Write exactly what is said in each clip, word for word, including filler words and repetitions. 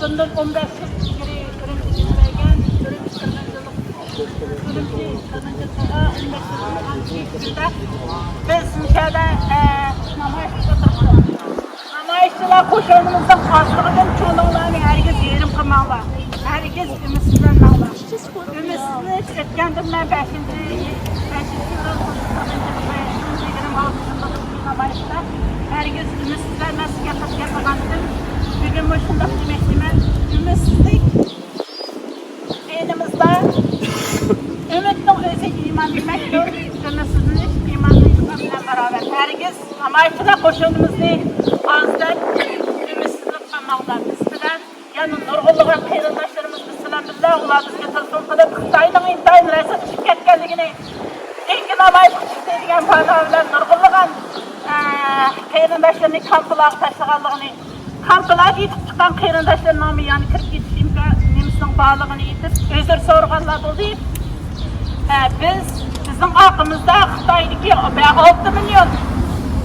بۇندىن ئون بەش يىل ئىلگىرى ئۈرۈمچىدىن كەلگەن، ئۈرۈمچى قىرغىنچىلىق، ئۈرۈمچى قىرغىنچىلىقىغا ئون بەش يىل بولغان كۈندە بىز مۇشۇ يەردە، ئە، نامايىش قىلىپ ئولتۇرۇپتۇق. نامايىشچىلار قوشۇنىمىزنىڭ ئازلىقىدىن چۇۋۇلۇڭلارنى ھەرگىز يېرىم قىلماڭلار، ھەرگىز ئۈمىدسىزلەنمەڭلار. ئۈمىدسىزلىنىش ئۆتكەندىن بۇيان بەشىنچى، بەشىنچى يىل، يىگىرمە ئالتىنچى يىللىق نامايىشتا ھەرگىز ئۈمىدسىزلەنمەسلىككە قەتئىي قىلغانىدىم. بۈگۈنمۇ شۇنداق دېمەكچىمەن. ئۈمىدسىزلىك قېنىمىزدا. ئۈمىدنىڭ ئۆزى ئىمان دېمەكتۇر. ئۈمىدسىزلىنىش ئىمانسىزلىق بىلەن باراۋەر. ھەرگىز نامايىشچىلار قوشۇنىمىزنى ئاز دەپ ئۈمىدسىزلىك قىلماڭلار. بىز بىلەن يەنە نۇرغۇنلىغان قېرىنداشلىرىمىز بىز بىلەن بىللە، ئۇلار بىزگە تېلېفون قىلىپ، خىتاينىڭ ئىنتايىن رەسىدە چۈشۈپ كەتكەنلىكىنى، كېيىنكى نامايىشقا چىقتى دېگەن باھانە بىلەن نۇرغۇنلىغان، ئە، قېرىنداشلىرىنى كامپلارغا تاشلىغانلىقىنى، كامپلارغا يېتىپ چىققان قېرىنداشلىرىنىڭمۇ يەنە كىرىپ كېتىش ئىمكان-، نېمىسىنىڭ بارلىقىنى ئېيتىپ، ئۆزرە سورىغانلار بولدى. ئە، بىز، بىزنىڭ ئارقىمىزدا خىتايدىكى ئالتە مىليون،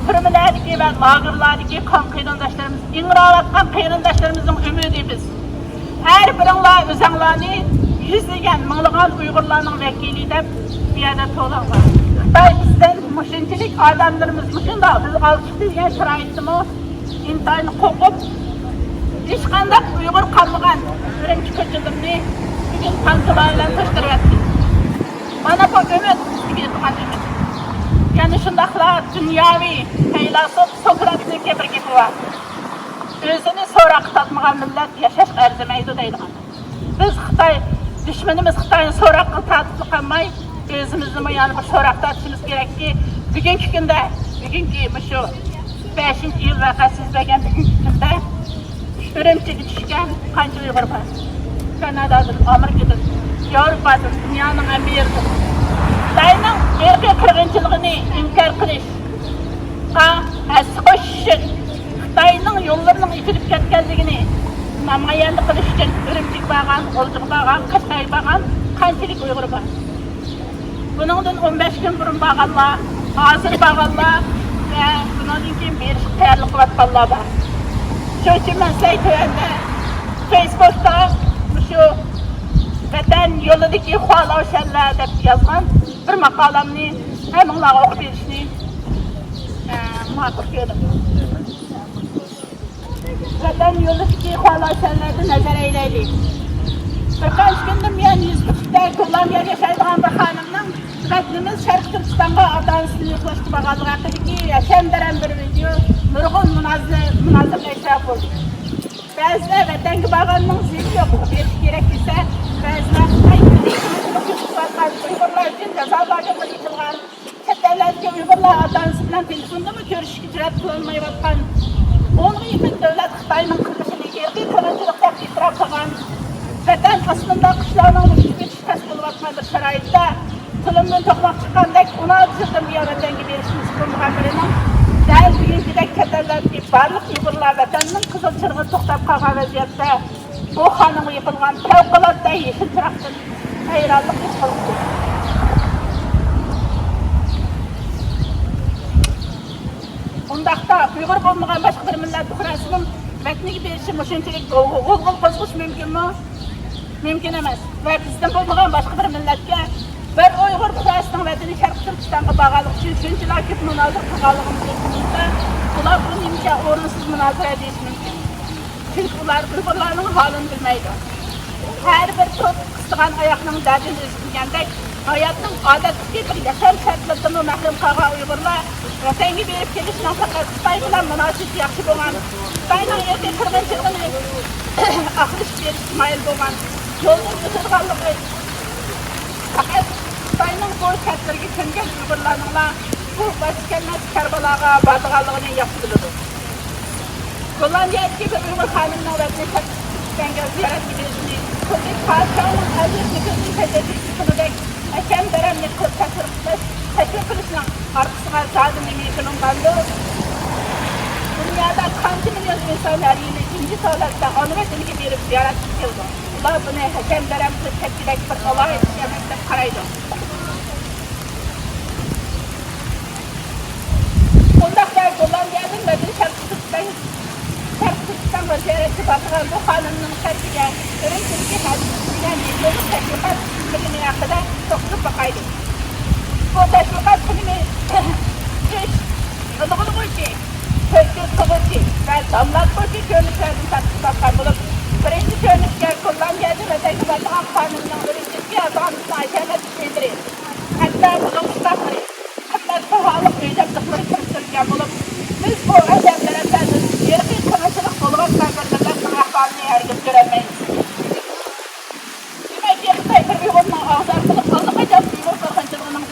تۈرمىلەردىكى ۋە لاگېرلاردىكى قان قېرىنداشلىرىمىز، ئىڭراۋاتقان قېرىنداشلىرىمىزنىڭ ئۈمىدى بىز. ھەر بىرىڭلار ئۆزەڭلارنى يۈزلىگەن، مىڭلىغان ئۇيغۇرلارنىڭ ۋەكىلى دەپ بۇ يەردە توۋلاڭلار. خىتاي بىزدىن مۇشۇنچىلىك ئادەملىرىمىز مۇشۇنداق بىز ئالدى چىقتى دېگەن شارائىتتىمۇ ئىنتايىن قورقۇپ، ھېچقانداق ئۇيغۇر قالمىغان ئۈرۈمچى كوچىلىرىنى بۈگۈن تانكىلار بىلەن توشتۇرۇۋەتتى. مانا بۇ ئۈمىد، بىزگە بېرىدىغان ئۈمىد. يەنە شۇنداقلا دۇنياۋى پەيلاسوپ سوكراتنىڭكى بىر گېپى بار. ئۆزىنى سوراققا تارتمىغان مىللەت ياشاشقا ئەرزىمەيدۇ دەيدىغان. بىز خىتاي، دۈشمىنىمىز خىتاينى سوراققا تارتىپلا قالماي، ئۆزىمىزنىمۇ يەنە بىر سوراققا تارتىشىمىز كېرەككى، بۈگۈنكى كۈندە، بۈگۈنكى مۇشۇ بەشىنچى ئىيۇل ۋەقەسى يۈز بەرگەن بۈگۈنكى كۈندە ئۈرۈمچىگە چۈشكەن قانچە ئۇيغۇر بار؟ كانادادىن، ئامېرىكىدىن، ياۋروپادىن، دۇنيانىڭ ھەممە يېرىدىن. خىتاينىڭ ئىرقىي قىرغىنچىلىقىنى ئىنكار قىلىشقا ھەسسە قوشۇش ئۈچۈن، خىتاينىڭ يوللىرىنىڭ ئېچىلىپ كەتكەنلىكىنى نامايەندە قىلىش ئۈچۈن ئۈرۈمچىگە بارغان، غۇلجىغا بارغان، قەشقەرگە بارغان قانچىلىك ئۇيغۇر بار؟ بۇنىڭدىن ئون بەش كۈن بۇرۇن بارغانلار، ھازىر بارغانلار ۋە بۇنىڭدىن كېيىن بېرىشقا تەييارلىق قىلىۋاتقانلار بار. شۇنىڭ ئۈچۈن مەن سىلەرگە تۆۋەندە فېيسبۇكتا مۇشۇ ۋەتەن يولىدىكى خۇالىئاۋشەنلەر دەپ يازغان بىر ماقالەمنى ھەممىڭلارغا ئوقۇپ بېرىشنى، ئە، ماقۇل كۆردۈم. ۋەتەن يولىدىكى خۇالىئاۋشەنلەردىن نەزەر ئەيلەيلى. بىر قانچە كۈندىن بۇيان يۈزلۈكتە گوللاندىيەدە ياشايدىغان بىر خانىمنىڭ ۋەتىنىمىز شەرقىي تۈركىستانغا ئاتا-ئانىسىنى يوقلاشقا بارغانلىقى ھەققىدىكى ھەشەم-دەرەم بىر ۋىدېئو نۇرغۇن مۇنازىرە، مۇنازىرىلەرگە سەۋەب بولدى. بەزىلەر ۋەتەنگە بارغاننىڭ زىيىنى يوق، بېرىش كېرەك دېسە، بەزىلەر خىتاي ئۇيغۇرلار ئۈچۈن جازا لاگېرلىرى ئېچىلغان، چەت ئەللەردىكى ئۇيغۇرلار ئاتا-ئانىسى بىلەن تېلېفوندىمۇ كۆرۈشۈشكە جۈرئەت قىلالمايۋاتقان، ئونغا يېقىن دۆلەت خىتاينىڭ قىلمىشىنى ئىرقىي قىرغىنچىلىق دەپ ئېتىراپ قىلغان، ۋەتەن ئاستىندا قىشلارنىڭ مۇكچىپ كېتىشى تەس بولۇۋاتقان بىر شارائىتتا، تۇلۇمدىن توقماق چىققاندەك ئون ئالتە يىلدىن بۇيان ۋەتەنگە بېرىشنى سېغىنمىغان بىرىنىڭ دەل بۈگۈنكىدەك چەت ئەللەردىكى بارلىق ئۇيغۇرلار ۋەتەننىڭ قىزىل چىرىغى توختاپ قالغان ۋەزىيەتتە بۇ خانىمغا يېقىلغان پەۋقۇلئاددە يېشىل چىراغدىن ھەيرانلىق ھېس قىلدى. ئۇنداقتا ئۇيغۇر بولمىغان باشقا بىر مىللەت پۇقراسىنىڭ ۋەتىنىگە بېرىشى مۇشۇنچىلىك غۇلغۇل قوزغىشى مۇمكىنمۇ؟ مۇمكىن ئەمەس. ۋە بىزدىن بولمىغان باشقا بىر مىللەتكە بىر ئۇيغۇر پۇقراسىنىڭ ۋەتىنى شەرقىي تۈركىستانغا بارغانلىقى ئۈچۈن شۇنچىلار كۆپ مۇنازىرە قىلغانلىقىمىزنى ئېيتقىنىمىزدا، ئۇلار بۇ نېمىشقا ئورۇنسىز مۇنازىرە دېيىشى مۇمكىن. چۈنكى ئۇلار ئۇيغۇرلارنىڭ ھالىنى بىلمەيدۇ. ھەر بىر توپ قىستىغان ئاياقنىڭ دەردىنى ئۆزى بىلگەندەك، ھاياتنىڭ ئادەتتىكى بىر ياشام شەرتلىرىدىنمۇ مەھرۇم قالغان ئۇيغۇرلار ۋەتەنگە بېرىپ كېلىشنىڭ پەقەت خىتاي بىلەن مۇناسىۋىتى ياخشى بولغان، خىتاينىڭ ئىرقىي قىرغىنچىلىقىنى ئاقلىشىپ بېرىشكە مايىل بولغان، يولنى بۇزىدىغانلىقى، پەقەت خىتاينىڭ بۇ شەرتلىرىگە كۆنگەن ئۇيغۇرلارنىڭلا بۇ باشقا كەلمەس كارۋانلارغا بارىدىغانلىقىنى ياخشى بىلىدۇ. گوللاندىيەدىكى بىر ئۇيغۇر خانىمنىڭ ۋەتىنى شەرقىي زىيارەتكە بېرىشىنى خۇددى پادىشاھنىڭ ئەل-يۇرتىنى كۆزدىن كەچۈرۈشى كېسىلىدەك ھەشەم-دەرەملىك قىلىپ تەشۋىق قىلىش، تەشۋىق قىلىشنىڭ ئارقىسىغا زادى نېمە يېقىنلانغاندۇ؟ دۇنيادا قانچە مىليون ئىنسان ھەر يىلى جىمجىت ھالەتتە ئانا ۋەتىنىگە بېرىپ زىيارەتكە كېلىدۇ؟ ئۇلار بۇنى ھەشەم-دەرەم قىلىپ كەتكۈدەك بىر ئالاھىدە ئىش ئەمەس دەپ قارايدۇ. ئۇنداقتا گوللاندىيەدىن ۋەتىنى شەرقىي تۈركىستان، شەرقىي تۈركىستانغا زىيارەتكە بارىدىغان بۇ خانىمنىڭ شەرقىي ئۈرۈمچىدىكى ھەدىسىدە يېزىلغان تەشۋىقات فىلىمى ھەققىدە توختىلىپ باقايلى. بۇ تەشۋىقات فىلىمى تىش ئىلغىلىغۇچى، كۆز قىلغۇچى ۋە داملاتقۇچى كۆرۈنۈشلەردىن تارتىپ تۇتۇلغان بولۇپ، بىرىنچى كۆرۈنۈشكە گوللاندىيەدىن ۋەتەنگە بارىدىغان خانىمنىڭ ئۈرۈمچىدىكى ئاتا-ئانىسىنىڭ ھەشەمەتلىك نېمىلىرى، ھەتتا بۇلۇڭ قىستاقلىرى، قىممەت باھالىق ئۆي جابدۇقلىرى كىرىشتۈرۈلگەن بولۇپ، بىز بۇ ئەجەب تەرەپلەردىن ئىرقىي قىرغىنچىلىق بولۇۋاتقان بىر مىللەتنىڭ ئەھۋالىنى ھەرگىز كۆرەلمەيمىز. دېمەككى، خىتاي بىر ئۇيغۇرنىڭ ئاغزى ئارقىلىق ئاللىقاچان ئۇيغۇر قىرغىنچىلىقىنىڭ،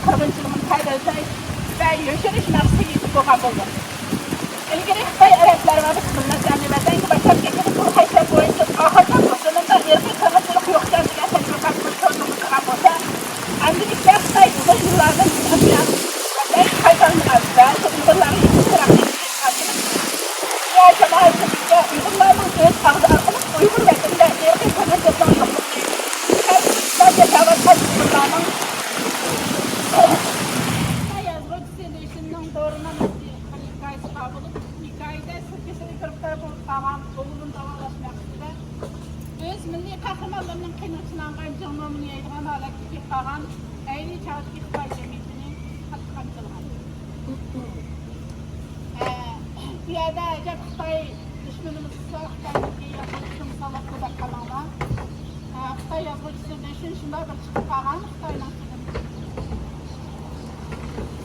قىرغىنچىلىقىنى پەرەزلەش ۋە يوشۇرۇش مەقسىتىگە يېتىپ بولغان بولىدۇ. ئىلگىرى خىتاي ئەرەبلەر ۋە باشقا مىللەتلەرنى ۋەتەنگە باشلاپ كېتىپ، بۇ ھەشەم بويىچە ئاخىرىدا بۇ زېمىندا ئىرقىي قىرغىنچىلىق يوقكەن دېگەن تەشۋىقاتنى شۇ توختىتىدىغان بولسا، ئەمدىلىكتە خىتاي ئۇزۇن يىللاردىن بۇيان ۋەتەنگە قايتالمىغان ۋە شۇ ئۇيغۇرلارغا يېتىشكە تىرىشىۋاتقان دۇنيا جامائەتچىلىكىگە ئۇيغۇرلارنىڭ ئۆز ئاغزى ئارقىلىق ئۇيغۇر ۋەتىنىدە ئىرقىي قىرغىنچىلىقنىڭ يوقلۇقىنى، شەرقىي تۈركىستاندا ياشاۋاتقان ئۇيغۇرلارنىڭ خىتاي يازغۇچىسى لۈشۈننىڭ دورىنامىسى بىر ھېكايىسى بار بولۇپ، ھېكايىدە سىركىسىنى گىرىپتار بولۇپ قالغان ئوغلىنى داۋالاش مەقسىتىدە ئۆز مىللىي قەھرىمانلىرىنىڭ قېنىغا چىلانغان جىڭ نومىنى يەيدىغان ھالەتكە كېلىپ قالغان ئەينى چاغدىكى خىتاي جەمئىيىتىنى قاتتىق قامچىلىغان. ئە، بۇ يەردە ئەجەب خىتاي دۈشمىنىمىز بولسا، خىتاينىڭكى يازغۇچىسى مۇساللاتقۇ دەپ قاراڭلار. ئە، خىتاي يازغۇچىسى لېشىن شۇنداق بىر چىقىپ قالغان خىتاينىڭكىدىن.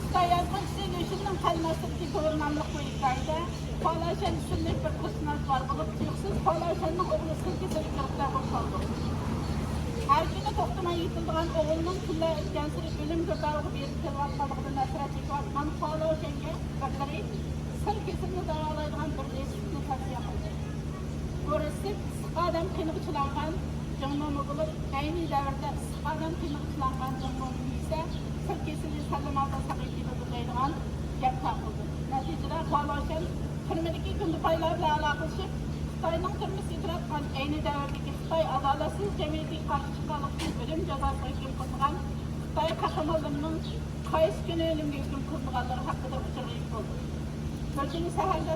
خىتاي يازغۇچىسى لېشىننىڭ قەلىمى ئاستىدىكى دورا ناملىق بۇ ھېكايىدە خۇالاشەن ئىسىملىك بىر پېرسوناژ بار بولۇپ، تۇيۇقسىز خۇالاشەننىڭ ئوغلى سىل كېسىلىگە گىرىپتار بولۇپ قالىدۇ. ھەر كۈنى توختىماي ئېيتىلىدىغان ئوغلىنىڭ كۈنلەر ئۆتكەنسېرى ئۆلۈم گىردابىغا بېرىپ كېلىۋاتقانلىقىدىن ھەسرەت چېكىۋاتقان خۇالاشەنگە بىرلىرى سىل كېسىلىنى داۋالايدىغان بىر رېتسېپنى تەۋسىيە قىلدى. بۇ رېتسېپ ئىسسىق ئادەم قېنىغا چىلانغان جىڭ نومى بولۇپ، ئەينى دەۋردە ئىسسىق ئادەم قېنىغا چىلانغان جىڭ نومىنى يېسە، سىل كېسىلى سەللىمازا ساقىيىپ كېتىدۇ دەيدىغان گەپ تارقىلدى. نەتىجىدە خۇالاشەن تۈرمىدىكى گۇندىپايلار بىلەن ئالاقىلىشىپ، خىتاينىڭ تۈرمىسىگە ئېتىراتقان ئەينى دەۋردىكى خىتاي ئادالەتسىز جەمئىيىتىگە قارشى چىققانلىقى ئۈچۈن ئۆلۈم جازاسىغا ھۆكۈم قىلىنغان خىتاي قەھرىمانلىرىنىڭ قايسى كۈنى ئۆلۈمگە ھۆكۈم قىلىنغانلىرى ھەققىدە ئۇچۇرغا ئىگە بولدى. بىر كۈنى سەھەردە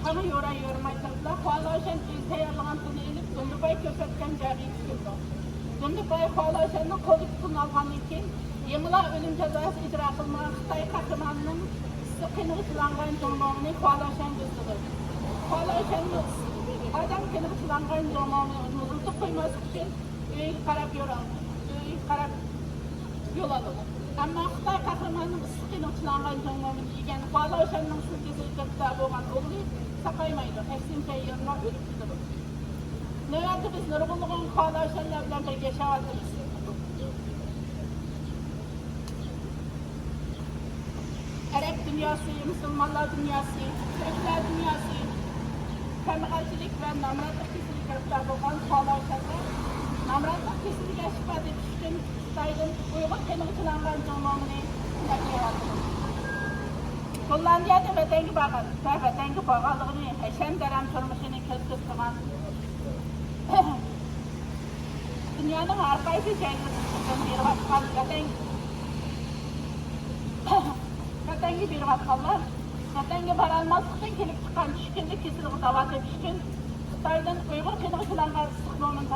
تاڭ يورا-يورىماي تۇرۇپلا، خۇالاشەن ئۆزى تەييارلىغان پۇلنى ئېلىپ، گۇندىپاي كۆرسەتكەن جايغا يېتىپ كېلىدۇ. گۇندىپاي خۇالاشەننىڭ قولىدىكى پۇلنى ئالغاندىن كېيىن، يېڭىلا ئۆلۈم جازاسى ئىجرا قىلىنغان خىتاي قەھرىمانىنىڭ ئىسسىق قېنىغا چىلانغان جىڭ نومىنى خۇالاشەنگە ئۇزىتىدۇ. خۇالاشەنمۇ ئىسسىق ئادەم قېنىغا چىلانغان جىڭ نومىنى مۇزلىتىپ قويماسلىق ئۈچۈن ئۆيىگە قاراپ يول ئالدى. ئۆيىگە قاراپ يول ئالىدۇ. ئەمما خىتاي قەھرىمانىنىڭ ئىسسىق قېنىغا چىلانغان جىڭ نومىنى يېگەن خۇالاشەننىڭ سىل كېسىلىگە گىرىپتار بولغان ئوغلى ساقايمايدۇ، ئەكسىنچە يەنىلا ئۆلۈپ كېتىدۇ. نۆۋەتتە بىز نۇرغۇنلىغان خۇالاشەنلەر بىلەن بىرگە ياشاۋاتىمىز. ئەرەب دۇنياسى، مۇسۇلمانلار دۇنياسى، تۈركلەر دۇنياسى، كەمبەغەلچىلىك ۋە نامراتلىق كېسىلىگە گىرىپتار بولغان خۇالاشەنلەر نامراتلىق كېسىلىگە شىپا تېپىش ئۈچۈن خىتايدىن ئۇيغۇر قېنىغا چىلانغان جىڭ نومىنى تەلەپ قىلىۋاتىدۇ. گوللاندىيەدىن ۋەتەنگە بارغان ۋە ۋەتەنگە بارغانلىقىنى ھەشەم-دەرەم تۇرمۇشىنى كۆز-كۆز قىلغان دۇنيانىڭ ھەر قايسى جايلىرىدىن بېرىۋاتقان ۋەتەن، ۋەتەنگە بېرىۋاتقانلار ۋەتەنگە بارالماسلىقتىن كېلىپ چىققان چۈشكۈنلۈك كېسىلىگە داۋا تېپىش ئۈچۈن خىتايدىن ئۇيغۇر قېنىغا چىلانغان ئىسسىق نومىنى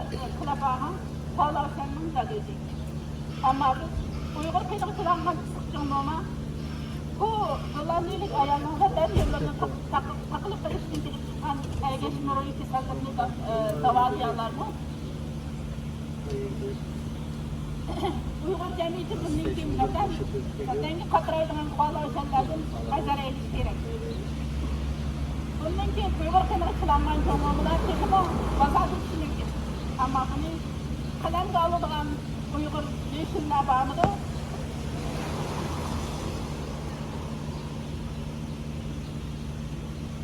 تەلەپ ئالغان خۇالاشەننىڭ دەلىلى. ئەمما بىز ئۇيغۇر قېنىغا چىلانغان ئىسسىق جىڭ نوما، بۇ گوللاندىيىلىك ئايالنىڭ ۋەتەن يوللىرىدا تاق-، تاق-، تاقىلىپ قېلىشتىن كېلىپ چىققان ئەگەشمە روھىي كېسەللىكنى دا-، ئە، داۋالىيالارمۇ؟ ئۇيغۇر جەمئىيىتى بۇندىن كېيىن ۋەتەن، ۋەتەنگە قاترايدىغان خۇالاشەنلەردىن ھەزەر ئېلىشى كېرەك. بۇندىن كېيىن ئۇيغۇر قېنىغا چىلانغان جىڭ نومىلار تېخىمۇ بازاردا چۈشۈشى مۇمكىن. ئەمما بۇنى قەلەمگە ئالىدىغان ئۇيغۇر لېشىنلار بارمىدۇ؟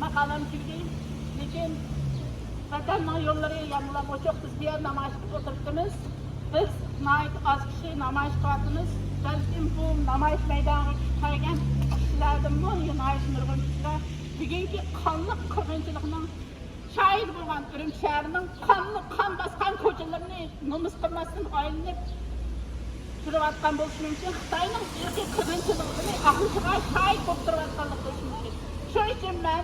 ماقالەم تۈگىدى. لېكىن ۋەتەننىڭ يوللىرى يەنىلا ئوچۇق. بىز بۇ يەردە نامايىش قىلىپ ئولتۇرۇپتىمىز. بىز ناھايىتى ئاز كىشى نامايىش قىلىۋاتىمىز. بەلكىم بۇ نامايىش مەيدانىغا كىرىپ كەلگەن كىشىلەردىنمۇ ناھايىتى نۇرغۇن كىشىلەر بۈگۈنكى قانلىق قىرغىنچىلىقنىڭ شاھىدى بولغان ئۈرۈمچى شەھىرىنىڭ قانلىق، قان باسقان كوچىلىرىنى نومۇس قىلماستىن ئايلىنىپ تۇرۇۋاتقان بولۇشى مۇمكىن. خىتاينىڭ ئىرقىي قىرغىنچىلىقىنى ئاقلىشىغا شاھىت بولۇپ تۇرۇۋاتقانلىقى بولۇشى مۇمكىن. شۇنىڭ ئۈچۈن مەن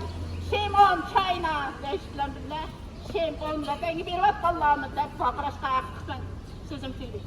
«شېيم ئون چاينا» دەيش بىلەن بىللە، كىم ئۇنى ۋەتەنگە بېرىۋاتقانلارمۇ دەپ ۋارقىراشقا ھەقلىقمەن. سۆزۈم تۈگىدى.